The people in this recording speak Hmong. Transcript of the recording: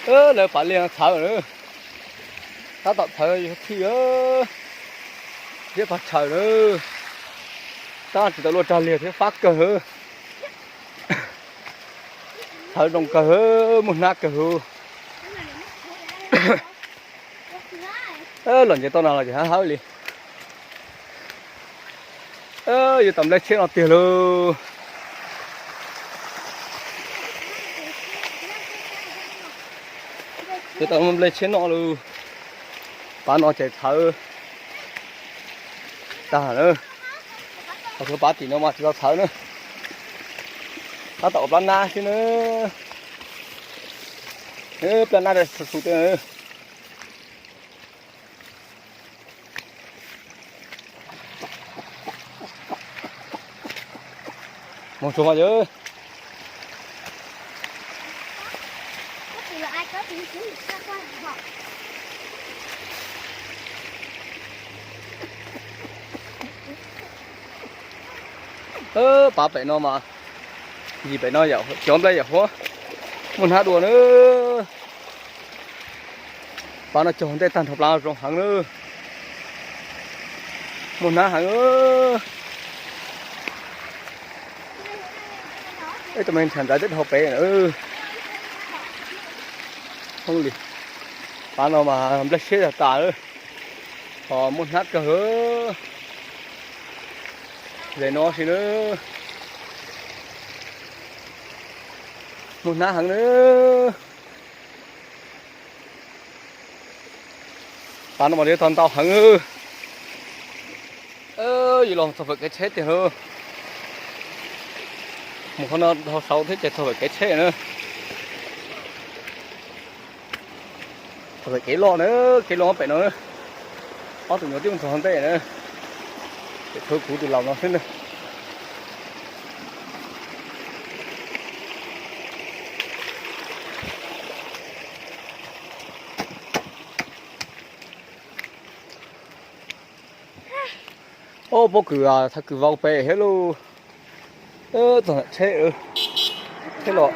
Lawv pav liag txhawv na, tab tom txhawv yog thij thiab pag tshawm na, tab tsis tau luaj rag liag thiab fab kawg. Txhawv zoo kawg, muaj hnab kawg. Los nce toj no los ces hab hawb li. Yuav tau nplej tsheb no tiag lauj. Yuav tau nplej tsheb no lauj. Pav no ces txhawv tag na. Ho txhua pav tim no mas tsis tau txhawv na. Tab tom ua plab nab xwb na. Plab nab su su tej. Mus tsuag mas yog. Pav pem no mas, yim pem no cov nplej yam huab, muaj hnab dua na. Pav no cog ntej tag nrho plav zoo heev na. Muaj hnab heev. Ib tug me ntshai ntawd twb dhau pem na. Li, pav no mas nplej siab yog tas, ho muaj hnab kawg. Ze no si na. Muaj hnab heev na. Pav no mas yuav tau ntau heev. Yus los txog pem kev tsheb tiag lauj. Mus qhov no dhau saud thiab ces txog pem kev tsheb na. Txog pem kev loj na, kev loj pem no na. Ob tug nyuam twb mus txog ntej na. Pem tshua kuv tus laus no xwb na. Ob pob kws, thaj kws vau pem thiab lauj. Txog ntawm tsheb, tsheb los.